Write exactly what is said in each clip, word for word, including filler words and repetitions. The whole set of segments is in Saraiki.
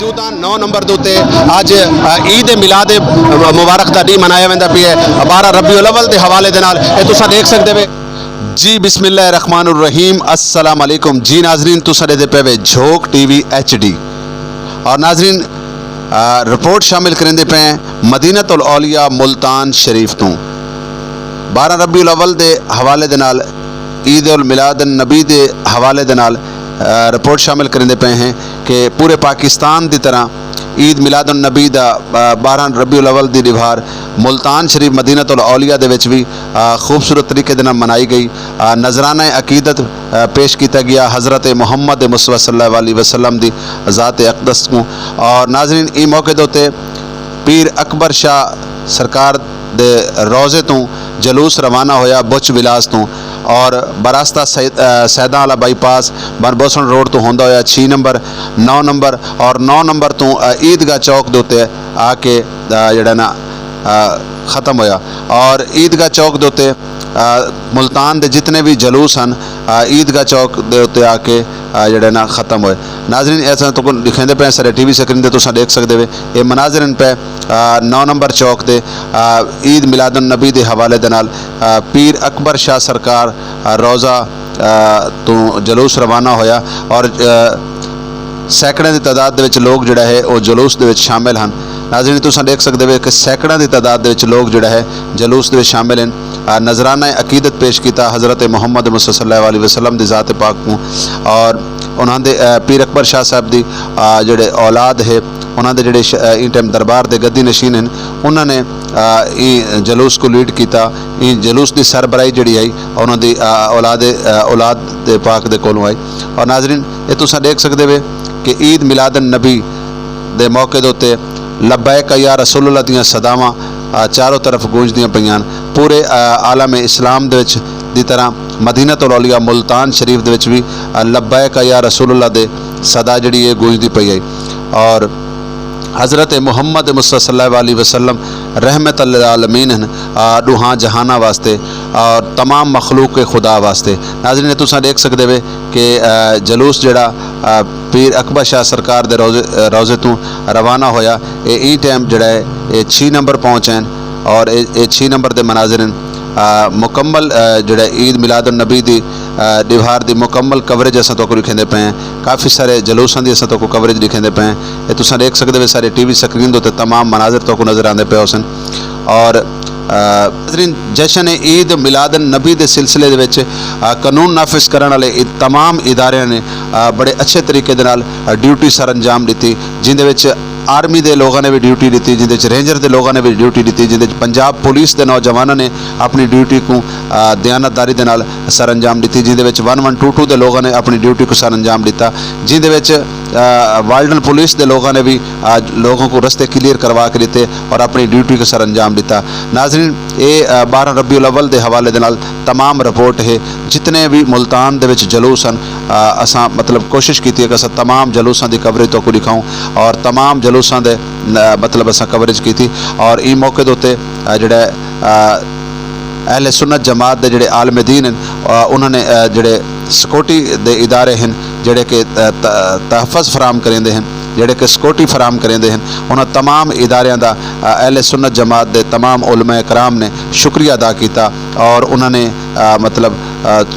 موجود ہاں نو نمبر دے اتے۔ اج عید میلاد مبارک دا ڈی منایا ویندا پیا ہے بارہ ربیع الاول دے حوالے دے نال۔ اے تساں ڈیکھ سکدے وے۔ جی بسم اللہ الرحمن الرحیم، السلام علیکم۔ جی ناظرین، تساں ڈیدے پے وے جھوک ٹی وی ایچ ڈی۔ اور ناظرین، رپورٹ شامل کریندے پے ہیں مدینہ الاولیاء ملتان شریف توں۔ بارہ ربیع الاول دے حوالے دے نال، عید المیلاد النبی دے حوالے دے نال رپورٹ شامل کریندے پے ہیں کہ پورے پاکستان دی طرح عید میلاد النبی دا بارہ ربیع الاول دی ڈیوار ملتان شریف مدینہ الاولیاء دے وچ وی خوبصورت طریقے دے نال منائی گئی۔ نذرانہ عقیدت پیش کیتا گیا حضرت محمد مصطفیٰ صلی اللہ علیہ وسلم دی ذات اقدس کوں۔ اور ناظرین، ایں موقع دے اتے پیر اکبر شاہ سرکار دے روضے توں جلوس روانہ ہویا بچ ولاس توں، اور براستہ سید سیداں والا بائی پاس بن بوسن روڈ توں ہوندا ہویا چھی نمبر، نو نمبر اور نو نمبر توں عیدگاہ چوک دے اتے آ کے جڑا نا ختم ہویا۔ اور عیدگاہ چوک دے اتے ملتان دے جتنے بھی جلوس ہن، عیدگاہ چوک دے اتے آ کے جڑے نا ختم ہوئے۔ ناظرین، اے اساں تکوں ڈکھیندے پے سارے ٹی وی سکرین تے، تساں ڈیکھ سکدے وے، اے مناظر ہن پے نو نمبر چوک دے عید میلاد النبی دے حوالے دے نال۔ پیر اکبر شاہ سرکار روضہ توں جلوس روانہ ہویا اور سینکڑیاں دی تعداد دے وچ لوگ جڑا ہے او جلوس دے وچ شامل ہن۔ ناظرین، تساں ڈیکھ سکدے وے کہ سینکڑیاں دی تعداد دے وچ لوگ جڑا ہے جلوس دے وچ شامل ہن۔ نذرانہ عقیدت پیش کیتا حضرت محمد مصطفیٰ صلی اللہ علیہ وسلم دی ذات پاک کوں، اور انہاں دے پیر اکبر شاہ صاحب دی جڑے اولاد ہے، انہاں دے جڑے ایں ٹائم دربار دے گدی نشین ہن، انہاں نے ایں جلوس کوں لیڈ کیتا۔ ایں جلوس دی سربراہی جڑی ہے انہاں دی اولاد اولاد دے پاک دے کولوں آئی۔ اور ناظرین، اے تساں ڈیکھ سکدے وے کہ عید میلاد النبی دے موقع دے اتے لبیک یا رسول اللہ دیاں صداواں چاروں طرف گونجدیاں پیاں۔ پورے عالم اسلام دے وچ دی طرح مدینہ الاولیاء ملتان شریف دے وچ وی لبیک یا رسول اللہ دے صدا جڑی ہے گونجدی پئی ہے۔ اور حضرت محمد مصطفیٰ صلی اللہ علیہ وسلم رحمت للعالمین ہن، ڈوہاں جہاناں واسطے اور تمام مخلوق خدا واسطے۔ ناظرین، تساں ڈیکھ سکدے وے کہ جلوس جڑا پیر اکبر شاہ سرکار دے روضے روضے توں روانہ ہویا، اے ایں ٹائم جڑا ہے اے چھی نمبر پہنچ ہیں اور اے اے چھی نمبر دے مناظر ہیں۔ مکمل جڑا عید میلاد النبی دی ڈیوار دی مکمل کوریج اساں تہاکوں ڈکھیندے پئے ہیں۔ کافی سارے جلوساں دی اساں تہاکوں کوریج ڈکھیندے پئے ہیں۔ اے تساں ڈیکھ سکدے وے سارے ٹی وی سکرین دے اتے تمام مناظر تہاکوں نظر آندے پئے ہوسن۔ اور ناظرین، جشن عید میلاد النبی دے سلسلے دے وچ قانون نافذ کرݨ والے تمام اداریاں نے بڑے اچھے طریقے دے نال ڈیوٹی سر انجام ݙتی، جیندے وچ آرمی دے لوگاں نے وی ڈیوٹی ݙتی، جیندے وچ رینجر دے لوگاں نے وی ڈیوٹی ݙتی، جیندے وچ پنجاب پولیس دے نوجواناں نے اپݨی ڈیوٹی کوں دیانتداری دے نال سر انجام ݙتی، جیندے وچ ون ون ٹو ٹو دے لوگاں نے اپݨی ڈیوٹی کوں سر انجام ݙتا، جیندے وچ والڈن پولیس دے لوگاں نے وی لوگوں کو رستے کلیئر کروا کے ݙتے اور اپݨی ڈیوٹی کو سر انجام ݙتا۔ ناظرین، اے بارہ ربیع الاول دے حوالے دے نال تمام رپورٹ ہے۔ جتنے وی ملتان دے وچ جلوس ہن، اساں مطلب کوشش کیتی ہے کہ اساں تمام جلوساں دی کوریج تہاکوں ݙکھاؤں اور تمام جلوساں دے مطلب اساں کوریج کیتی۔ اور ایں موقع دے اتے جڑا اہل سنت جماعت دے جڑے عالم دین ہن، انہاں نے جڑے سیکورٹی دے ادارے ہن جڑے کہ تحفظ فراہم کریندے ہن، جڑے کہ سیکورٹی فراہم کریندے ہن، انہاں تمام اداریاں دا اہل سنت جماعت دے تمام علماء کرام نے شکریہ ادا کیتا اور انہاں نے مطلب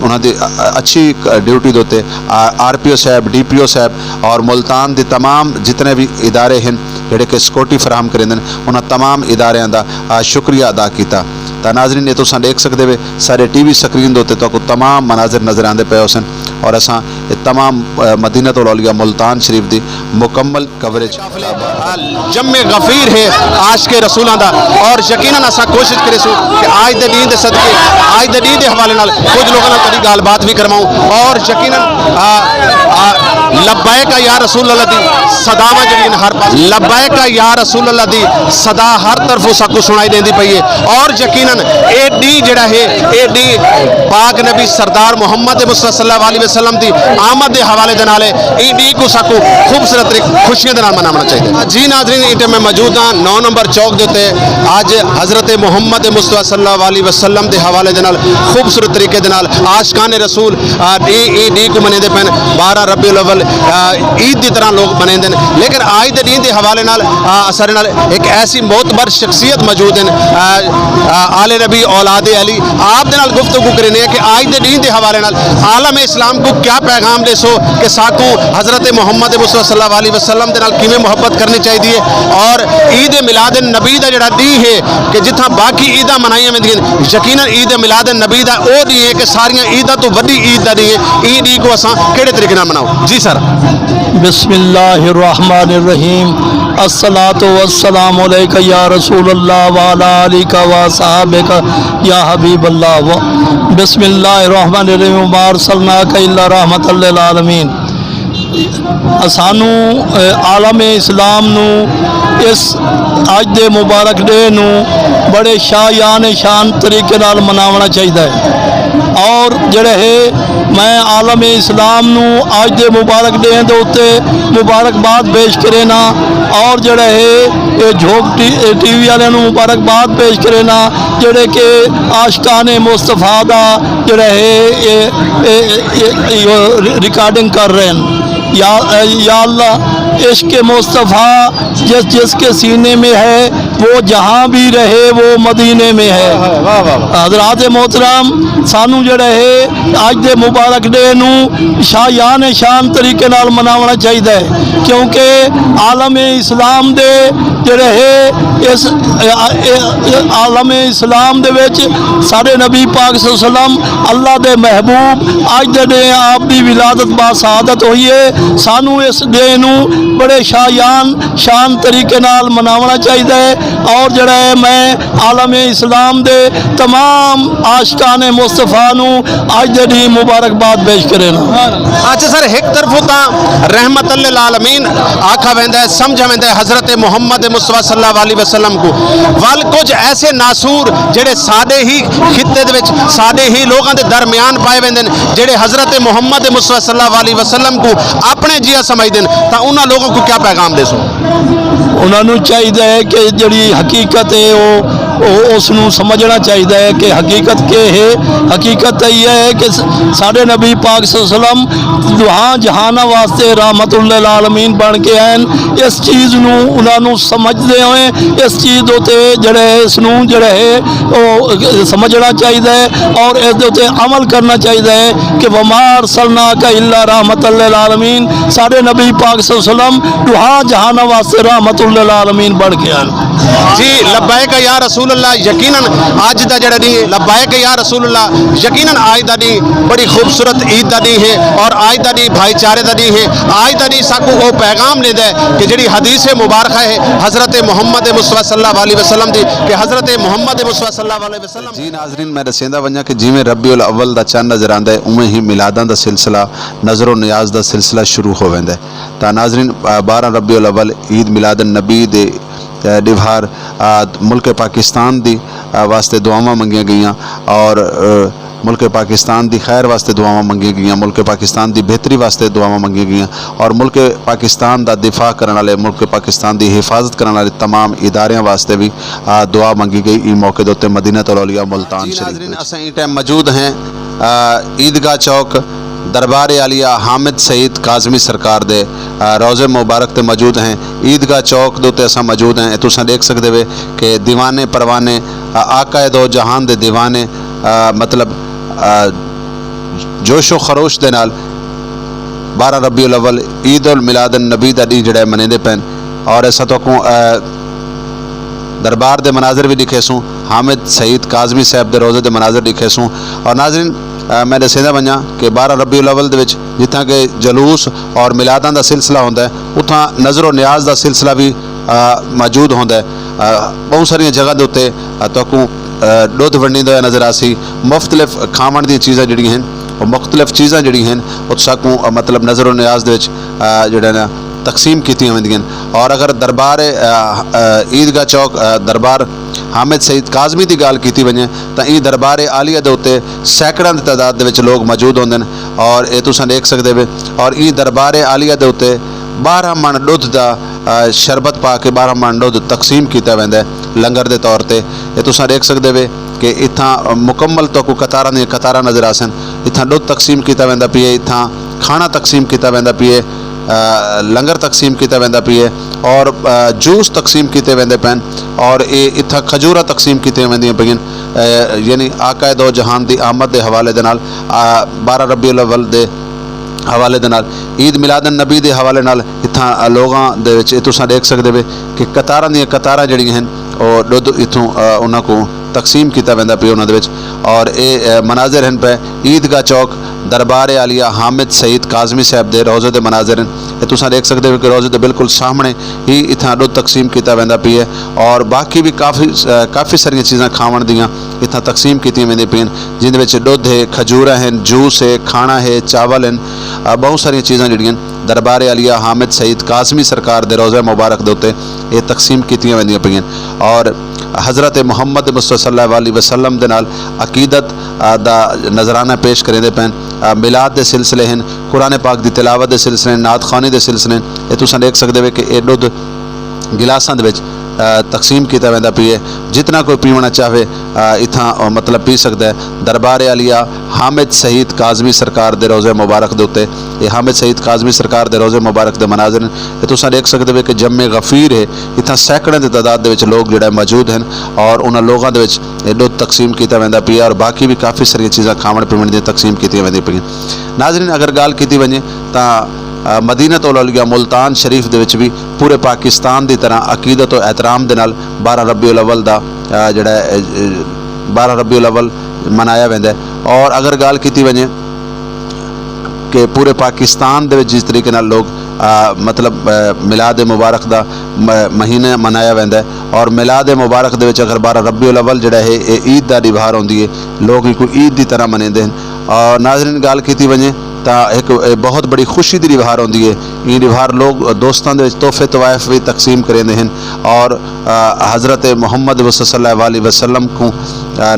انہاں دی اچھی ڈیوٹی دے اتے آر پی او صاحب، ڈی پی او صاحب اور ملتان دے تمام جتنے وی ادارے ہن جڑے کہ سیکورٹی فراہم کریندے ہن، انہاں تمام اداریاں دا شکریہ ادا کیتا۔ تاں ناظرین، اے تساں ݙیکھ سڳدے وے ساݙے ٹی وی سکرین دے اتے تہاکوں تمام مناظر نظر آندے پئے ہوسن اور اساں اے تمام مدینۃ الاولیاء ملتان شریف دی مکمل کوریج۔ جم غفیر ہے عاشق رسولاں دا، اور یقیناً اساں کوشش کریسوں کہ آج دے ݙینہہ دے صدقے، آج دے ݙینہہ دے حوالے نال کجھ لوکاں نال تہاݙی ڳالھ بات وی کرواؤں، اور یقیناً لبیک یا رسول اللہ دی صداواں جڑیاں ہر پاس، لبیک یا رسول اللہ دی صدا ہر طرفوں ساکوں سنائی ݙیندی پئی ہے۔ اور یقیناً اے ݙینہہ جڑا ہے، اے ݙینہہ پاک نبی سردار محمد مصطفیٰ صلی اللہ علیہ وسلم دی آمد دے حوالے دے نال ہے۔ ایں ݙینہہ کوں ساکوں خوبصورت طریقے خوشیاں دے نال مناوݨا چاہیدا۔ جی ناظرین، ایں ٹائم میں موجود ہاں نو نمبر چوک دے اتے۔ اڄ حضرت محمد مصطفیٰ صلی اللہ علیہ وسلم دے حوالے دے نال خوبصورت طریقے دے نال عاشقان رسول ݙینہہ ایں ݙینہہ کوں منیندے پئن۔ بارہ ربیع الاول آ، عید دی طرح لوگ منیندے نے، لیکن آج دے ݙینھ دے حوالے نال، آ، اساݙے نال ہک ایسی معتبر شخصیت موجود ہن، آ، آ، آل نبی اولاد علی، آپ دے نال گفتگو کریندے ہیں کہ آج دے ݙینھ دے حوالے نال عالم اسلام کوں کیا پیغام ݙیسو کہ ساکوں حضرت محمد مصطفیٰ صلی اللہ علیہ وسلم دے نال کیویں محبت کرنی چاہیدی ہے، اور عید میلاد النبی دا جڑا ݙینھ ہے کہ جتھاں باقی عیداں منائیاں ویندیاں ہن، یقیناً عید میلاد النبی دا او ݙینھ ہے کہ ساریاں عیداں توں وݙی عید دا ݙینھ ہے۔ ایں ݙینھ کوں اساں کیڑھے طریقے نال مناؤں؟ جی سر۔ بسم اللہ الرحمن الرحیم۔ الصلاۃ والسلام علیک یا رسول اللہ وعلی آلک و اصحابک یا حبیب اللہ۔ و بسم اللہ الرحمن الرحیم۔ وما ارسلناک الا رحمۃ للعالمین۔ اسانوں، اے، عالم اسلام نوں اس اج دے مبارک ݙینھ نوں بڑے شایان شان طریقے نال مناوݨا چاہیدا ہے۔ اور جڑے ہے، میں عالم اسلام نوں اج دے مبارک ݙینھ دے اُتے مبارکباد پیش کرینا، اور جڑا ہے، اے جھوک ٹی-، اے ٹی وی والے نوں مبارکباد پیش کرینا، جڑے کہ عاشقان مصطفیٰ دا جڑا ہے، اے، اے، اے، اے، اے ریکارڈنگ کر رہے ہیں۔ یا، یا اللہ، عشق مصطفیٰ جس جس کے سینے میں ہے، وہ جہاں بھی رہے، وہ مدینے میں ہے۔ واہ، واہ، واہ۔ حضرات محترم، سانوں جڑا ہے، اج دے مبارک ݙینھ نوں شایان شان طریقے نال مناوݨا چاہیدا ہے، کیونکہ عالم اسلام دے جڑے ہے، اس، اے، اے، اے، عالم اسلام دے وچ ساݙے نبی پاک صلی اللہ علیہ وسلم، اللہ دے محبوب، اج دے ݙینھ آپ دی ولادت باسعادت ہوئی ہے۔ سانوں اس ݙینھ نوں بڑے شایان شان طریقے نال مناوݨا چاہیدا ہے، اور جڑا ہے، میں عالم اسلام دے تمام عاشقان مصطفیٰ نوں اج دے ݙینھ مبارکباد پیش کرینا۔ اچھا سر، ہک طرفوں تاں رحمت للعالمین آکھا ویندا ہے، سمجھا ویندا ہے حضرت محمد مصطفیٰ صلی اللہ علیہ وسلم کوں، ول کجھ ایسے ناسور جڑے ساݙے ہی خطے دے وچ، ساݙے ہی لوگاں دے درمیان پائے ویندے ہن، جڑے حضرت محمد مصطفیٰ صلی اللہ علیہ وسلم کوں اپݨے جیہا سمجھدے ہن، تاں انہاں لوگوں کوں کیا پیغام ݙیسو؟ انہاں نوں چاہیدا ہے کہ جڑی حقیقت ہے، او، او، اس نوں سمجھݨا چاہیدا ہے کہ حقیقت کیا ہے۔ حقیقت تاں ایہ ہے کہ س-، ساݙے نبی پاک صلی اللہ علیہ وسلم ݙوہاں جہاناں واسطے رحمت للعالمین بݨ کے آئے ہن۔ اس چیز نوں، انہاں نوں سمجھدے ہوئے، اس چیز دے اُتے جڑا ہے، اس نوں جڑا ہے، او سمجھݨا چاہیدا ہے اور اس دے اُتے عمل کرݨا چاہیدا ہے کہ وما ارسلناک الا رحمۃ للعالمین، ساݙے نبی پاک صلی اللہ علیہ وسلم ݙوہاں جہاناں واسطے رحمت للعالمین بݨ کے آئے ہن۔ جی، لبیک یا رسول اللہ، یقیناً اج دا جڑا ݙینھ، لبیک یا رسول اللہ، یقیناً اج دا ݙینھ بڑی خوبصورت عید دا ݙینھ ہے، اور اج دا ݙینھ بھائی چارے دا ݙینھ ہے۔ اج دا ݙینھ ساکوں او پیغام ݙیندا ہے کہ جڑی حدیث مبارکہ ہے حضرت محمد مصطفیٰ صلی اللہ علیہ وسلم دی، کہ حضرت محمد مصطفیٰ صلی اللہ علیہ وسلم۔ جی ناظرین، میں ݙسیندا ونڄاں کہ جیویں ربیع الاول دا چن نظر آندا ہے، اونویں ہی میلاداں دا سلسلہ، نذر و نیاز دا سلسلہ شروع ہو ویندا ہے۔ تاں ناظرین، آ، بارہ ربیع الاول عید میلاد النبی دے، آ، ݙیہاڑ، آ، ملک پاکستان دی، آ، واسطے دعاواں منگیاں ڳئیاں، اور، آ، ملک پاکستان دی خیر واسطے دعاواں منگیاں ڳئیاں، ملک پاکستان دی بہتری واسطے دعاواں منگیاں ڳئیاں، اور ملک پاکستان دا دفاع کرݨ والے، ملک پاکستان دی حفاظت کرݨ والے تمام اداریاں واسطے وی، آ، دعا منگی ڳئی۔ ایں موقع دے اُتے مدینۃ الاولیاء ملتان جی شریف ناظرین، وچ۔ اساں ایں ٹائم موجود ہیں، آ، عیدگاہ چوک، دربار عالیہ حامد سعید کاظمی سرکار دے، آ، روضے مبارک تے موجود ہیں۔ عیدگاہ چوک دے اُتے اساں موجود ہیں۔ اے تساں ݙیکھ سڳدے وے کہ دیوانے پروانے، آ، آقا دو جہان دے دیوانے، آ، مطلب، آ، جوش و خروش دے نال بارہ ربیع الاول عید المیلاد النبی دا ݙینھ جڑا ہے منیندے پئن۔ اور اساں تہاکوں، آ، دربار دے مناظر وی ݙکھیسوں، حامد سعید کاظمی صاحب دے روضے دے مناظر ݙکھیسوں۔ اور ناظرین، آ، میں ݙسیندا ونڄاں کہ بارہ ربیع الاول دے وچ جتھاں کہ جلوس اور میلاداں دا سلسلہ ہوندا ہے، اتھاں نذر و نیاز دا سلسلہ وی، آ، موجود ہوندا ہے۔ آ، ٻہوں ساریاں جگہ دے اُتے، آ، تہاکوں، آ، ݙودھ ونڈیندا ہویا نظر آسی۔ مختلف کھاوݨ دیاں چیزاں جڑیاں ہن، او مختلف چیزاں جڑیاں ہن، او ساکوں، آ، مطلب نظر و نیاز دے وچ، آ، جڑا نا تقسیم کیتیاں ویندیاں ہن۔ اور اگر دربار، آ، آ، عیدگاہ چوک، آ، دربار حامد سعید کاظمی دی ڳالھ کیتی ونڄے تاں ایں دربار عالیہ دے اُتے سینکڑاں دی تعداد دے وچ لوگ موجود ہوندے ہن، اور اے تساں ݙیکھ سڳدے وے۔ اور ایں دربار عالیہ دے اُتے ٻارہاں مݨ ݙودھ دا، آ، شربت پا کے ٻارہاں مݨ ݙودھ تقسیم کیتا ویندا ہے لنگر دے طور تے۔ اے تساں ݙیکھ سڳدے وے کہ اتھاں مکمل تہاکوں قطاراں دیاں قطاراں نظر آسن۔ اتھاں ݙودھ تقسیم کیتا ویندا پئے، اتھاں کھانا تقسیم کیتا ویندا پئے، لنگر تقسیم کیتا ویندا پئے، اور جوس تقسیم کیتے ویندے پئن، اور اے اتھاں کھجوراں تقسیم کیتیاں ویندیاں پئین۔ یعنی آقا دو جہان دی آمد دے حوالے دے نال، بارہ ربیع الاول دے حوالے دے نال، عید میلاد النبی دے حوالے نال اتھاں لوگاں دے وچ اے تساں ݙیکھ سڳدے وے کہ قطاراں دیاں قطاراں جڑیاں ہن، او ݙدھ اتھوں انہاں کوں تقسیم کیتا ویندا پئے انہاں دے وچ۔ اور اے مناظر ہن پئے عید گاہ چوک دربار عالیہ حامد سعید کاظمی صاحب دے روضے دے مناظر ہن۔ اے تساں ݙیکھ سڳدے ہو کہ روضے دے بالکل سامݨے ہی اتھاں ݙدھ تقسیم کیتا ویندا پئے، اور باقی وی کافی کافی ساریاں چیزاں کھاوݨ دیاں اتھاں تقسیم کیتیاں ویندیاں پئین، جیندے وچ ݙدھ ہے، کھجوراں ہن، جوس ہے، کھاݨا ہے، چاول ہن، ٻہوں ساریاں چیزاں جڑیاں دربار عالیہ حامد سعید کاظمی سرکار دے روضہ مبارک دے اتے اے تقسیم کیتیاں ویندیاں پئین۔ اور حضرت محمد مصطفیٰ صلی اللہ علیہ وسلم دے نال عقیدت دا نذرانہ پیش کریندے پئن۔ میلاد دے سلسلے ہن، قرآن پاک دی تلاوت دے سلسلے ہن، نعت خوانی دے سلسلے ہن۔ اے تساں ݙیکھ سڳدے وے کہ اے ݙدھ گلاساں دے وچ تقسیم کیتا ویندا پئے۔ جتنا کوئی پیوݨا چاہوے اتھاں مطلب پی سڳدا ہے۔ دربار عالیہ حامد سعید کاظمی سرکار دے روضہ مبارک دے اتے اے حامد سعید کاظمی سرکار دے روضہ مبارک دے مناظر ہن۔ اے تساں ݙیکھ سڳدے وے کہ جم غفیر ہے، اتھاں سینکڑیں دی تعداد دے وچ لوگ جڑا ہے موجود ہن، اور انہاں لوگاں دے وچ اے ݙدھ تقسیم کیتا ویندا پئے، اور باقی وی کافی ساریاں چیزاں کھاوݨ پیوݨ دیاں تقسیم کیتیاں ویندیاں پئین۔ ناظرین، اگر ڳالھ کیتی ونڄے تاں مدینۃ الاولیاء ملتان شریف دے وچ وی پورے پاکستان دی طرح عقیدت و احترام دے نال بارہ ربیع الاول دا جڑا ہے بارہ ربیع الاول منایا ویندا ہے۔ اور اگر ڳالھ کیتی ونڄے کہ پورے پاکستان دے وچ جس طریقے نال لوگ مطلب میلاد مبارک دا مہینہ منایا ویندا ہے، اور میلاد مبارک دے وچ اگر بارہ ربیع الاول جڑا ہے اے عید دا ݙیوہار ہوندی ہے، لوگ ایکوں عید دی طرح منیندے ہن۔ اور ناظرین، ڳالھ کیتی ونڄے تاں ہک بہت بڑی خوشی دی ݙیوہار ہوندی ہے۔ ایں ݙیوہار لوگ دوستاں دے وچ تحفے تحائف وی تقسیم کریندے ہن، اور حضرت محمد مصطفیٰ صلی اللہ علیہ وسلم کوں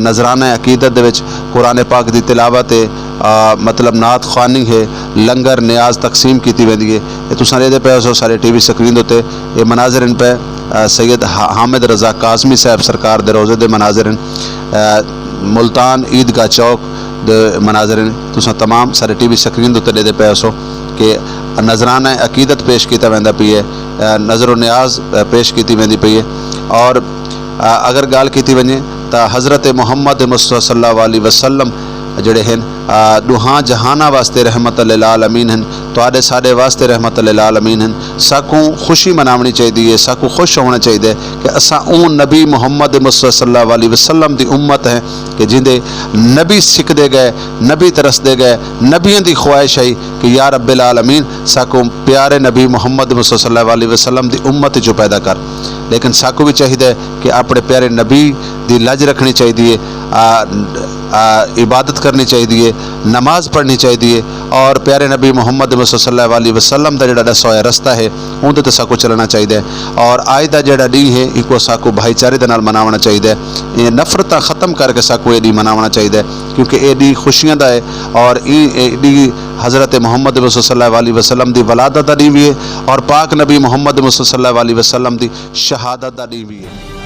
نذرانہ عقیدت دے وچ قرآن پاک دی تلاوت ہے، مطلب نعت خوانی ہے، لنگر نیاز تقسیم کیتی ویندی ہے۔ اے تساں ݙیہدے پئے ہو سو سارے ٹی وی سکرین دے اتے اے مناظر ہن پئے سید حامد رضا کاظمی صاحب سرکار دے روضے دے مناظر ہن۔ ملتان عید گاہ چوک دے مناظر ہن، تساں تمام سارے ٹی وی سکرین دے اتے ݙیہدے پئے ہو سو کہ نذرانہ عقیدت پیش کیتا ویندا پئے، نذر و نیاز پیش کیتی ویندی پئی ہے۔ اور اگر ڳالھ کیتی ونڄے تاں حضرت محمد مصطفیٰ صلی اللہ علیہ وسلم جڑے ہن ݙوہاں جہاناں واسطے رحمت للعالمین ہن، تہاݙے ساݙے واسطے رحمت للعالمین ہن۔ ساکوں خوشی مناوݨی چاہیدی ہے، ساکوں خوش ہووݨا چاہیدا ہے کہ اساں اوں نبی محمد مصطفیٰ صلی اللہ علیہ وسلم دی امت ہیں کہ جیندے نبی سکدے ڳئے، نبی ترسدے ڳئے، نبیاں دی خواہش ہئی کہ یا رب العالمین ساکوں پیارے نبی محمد مصطفیٰ صلی اللہ علیہ وسلم دی امت وچوں پیدا کر۔ لیکن ساکوں وی چاہیدا ہے کہ اپݨے پیارے نبی دی لڄ رکھݨی چاہیدی ہے، عبادت کرݨی چاہیدی ہے، نماز پڑھݨی چاہیدی ہے، اور پیارے نبی محمد مصطفیٰ صلی اللہ علیہ وسلم دا جڑا ݙسا ہویا رستہ ہے اوندے تے ساکوں چلݨا چاہیدا ہے۔ اور اڄ دا جڑا ݙینہہ ہے ایکوں ساکوں بھائی چارے دے نال مناوݨا چاہیدا ہے۔ اے نفرتاں ختم کر کے ساکوں اے ݙینہہ مناوݨا چاہیدا ہے، کیونکہ اے ݙینہہ خوشیاں دا ہے، اور ایں اے ݙینہہ حضرت محمد مصطفیٰ صلی اللہ علیہ وسلم دی ولادت دا ݙینہہ وی ہے، اور پاک نبی محمد مصطفیٰ صلی اللہ علیہ وسلم دی شہادت دا ݙینہہ وی ہے۔